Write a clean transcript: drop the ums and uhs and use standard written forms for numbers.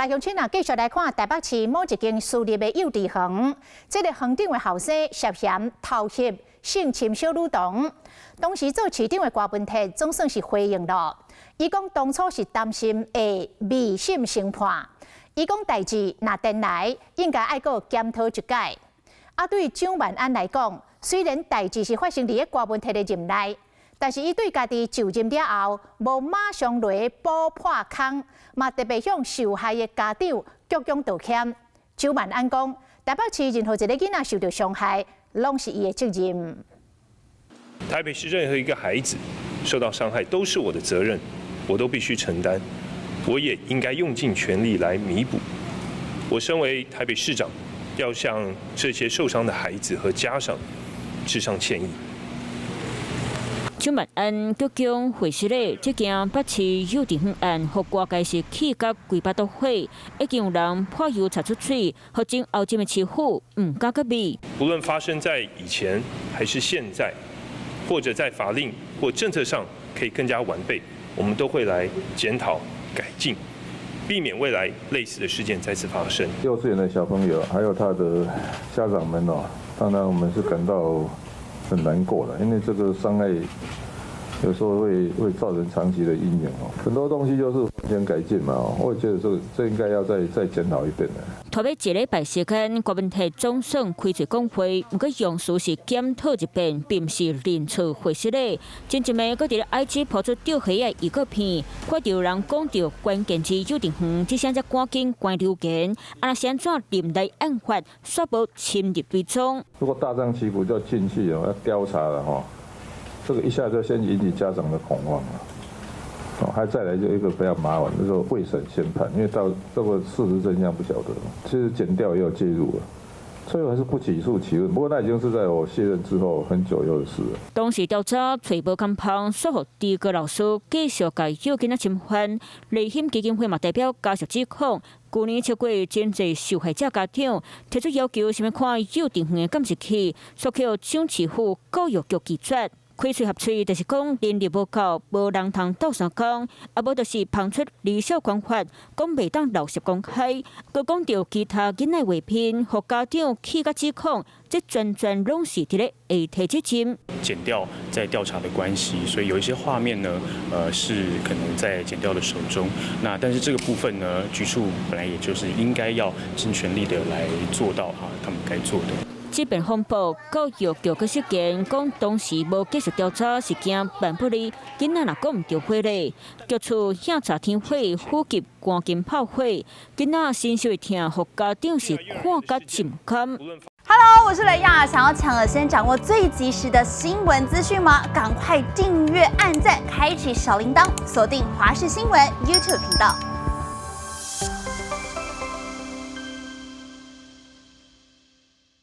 來鄉親啊，繼續來看台北市某一間私立的幼稚園，這個園長的後生涉嫌偷翕性侵小女童，當時做市長的柯文哲總算是回應了，伊講當初是擔心會未審先判，伊講代誌若顛來，應該愛閣檢討一擺。啊，對蔣萬安來講，雖然代誌是發生佇咧柯文哲的任內，但是伊對家己就任了後，無馬上來補破空，嘛特別向受害的家長鞠躬道歉。蔣萬安講，台北市任何一个囡仔受著傷害，攏是伊的責任。台北市任何一個孩子受到傷害，都是我的責任，我都必須承擔，我也應該用盡全力來彌補。我身為台北市長，要向這些受傷的孩子和家長致上歉意。蔣萬安鞠躬會失禮，這件北市幼稚園案，予外界是氣甲規腹肚火，已經有人潑油擦出喙，予前後任的市府毋敢閣覕。不論發生在以前還是現在，或者在法令或政策上可以更加完備，我們都會來檢討改進，避免未來類似的事件再次發生。幼稚園的小朋友還有他的家長們哦，當然我們是感到很難過的，因為這個傷害有時候會造成長期的陰影哦。很多東西就是先改進嘛，我覺得這應該要再檢討一遍的。拖欲一禮拜時間，柯文哲總算開喙講話，毋過用詞是檢討一遍，並毋是認錯會失禮。前一暝，閣佇咧 IG 拋出釣魚的預告片，看著有人講著關鍵字幼稚園，這聲才趕緊關留言，啊若是按怎任內案發，煞無深入追蹤。如果大張旗鼓就進去哦，要調查了哈，這個一下就先引起家長的恐慌了。哦，還再來就一個比較麻煩，就是說未審先判，因為到這個事實真相不曉得。其實檢調也有介入了，最後還是不起訴起訴。不過那已經是在我卸任之後很久以後的事了。當時調查揣無空縫，煞予治國老師繼續共幼囡仔侵犯。雷興基金會嘛代表家屬指控，舊年超過真濟受害者家長提出要求，想欲看幼稚園的監視器，煞予蔣市府教育局拒絕。開喙合喙，就是講人力無夠，無人通鬥相共，啊無就是拋出離校講法，講袂當老實公開，閣講著其他囡仔畫片，予家長氣甲指控，這全全攏是佇咧下提責任。檢調在調查的關係，所以有一些畫面呢，是可能在檢調的手中。那但是這個部分呢，局處本來也就是應該要盡全力的來做到哈，他們該做的。這遍風波，教育局閣失言，講當時無繼續調查是驚辦不利，囡仔若講毋著話咧，局處向查天火，府級趕緊炮火，囡仔身受的疼，予家長是看甲真甘。 Hello，我是雷亞，想要搶先掌握最及時的新聞資訊嗎？趕快訂閱、按讚、開啟小鈴鐺，鎖定華視新聞 YouTube 頻道。